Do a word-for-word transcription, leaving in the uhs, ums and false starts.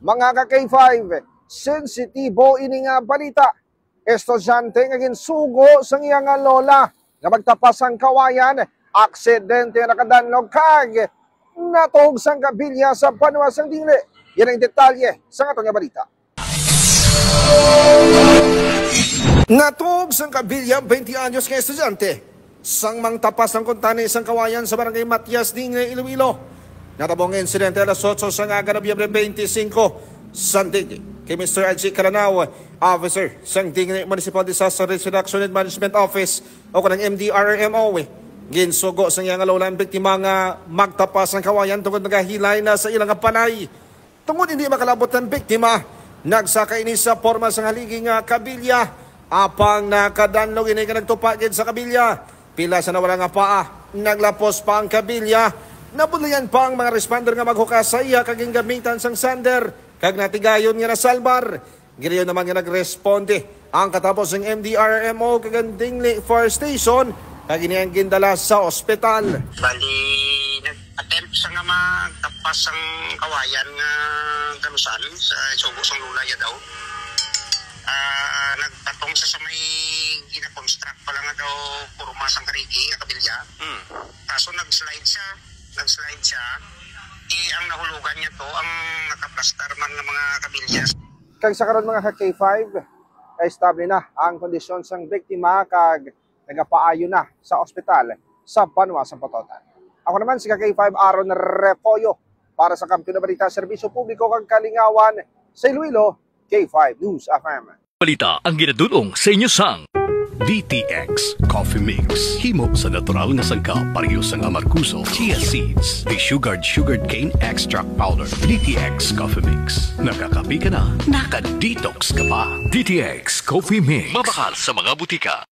Mga ka-K five, sensitibo ini nga balita. Estudyante nga ginsugo sang iya nga lola nga magtapas sang kawayan, aksidente nga nakadanlog kag natuhog sang kabilya sa banwa sang Dingle. Yan ang detalye sa aton nga balita. Natuhog sang kabilya ang twenty anyos nga estudyante sang mangtapas sang kuntani sang kawayan sa Barangay Matias, Dingle, Iloilo. Natabo ang insidente alas otso sang aga, Nobyembre twenty-five, Sunday. Kay Mister Adji Calanaw, officer sang Dingle Municipal Disaster Risk Reduction and Management Office o kanang M D R R M O, ginsugo sang iya nga lola ang biktima nga magtapas sang kawayan tungod nagahilay na sa ila nga balay. Tungod hindi makalabot ang biktima, nagsaka ini sa porma sang haligi nga kabilya, apang nakadanlog ini nga nagtupa gid sa kabilya. Pila sa nawala nga paa, naglapos pa ang kabilya. Nabudlayan pa ang mga responder nga maghukas sa iya kag gingamitan sang sander kag natigayon nga nasalbar. Ginayon naman nga nagresponde ang katapos sang M D R R M O kag ang Dingle Fire Station kag ini ang gindala sa ospital. Bali, nag-attempt sa nga magtapas sang kawayan nga galusan sa sugo sang lola ya daw. Ah, nagpatong sa, sa may gina-construct pala nga daw porma sang karigi nga kabilya. Hmm. Kaso nag-slide siya, nag-slide siya. Di ang nahulugan niya to, ang nakaplastar man nga mga kabilya. Kag sa karon, mga ka-K five, estable na ang kondisyon sang biktima kag nagapaayo na sa ospital sa banwa sa Pototan. Ako naman si ka-K five Aaron Refollo para sa Kampiyon na Balita, Serbisyo Publiko kag Kalingawan sa Iloilo, K five News F M. Balita ang ginadul-ong sa inyo sang D T X Coffee Mix. Himo sa natural nga sangkap, pareho sang amargoso, chia seeds, desugared sugarcane extract powder. D T X Coffee Mix. Nakakape ka na, naka-detox ka pa. D T X Coffee Mix. Mabakal sa mga butika.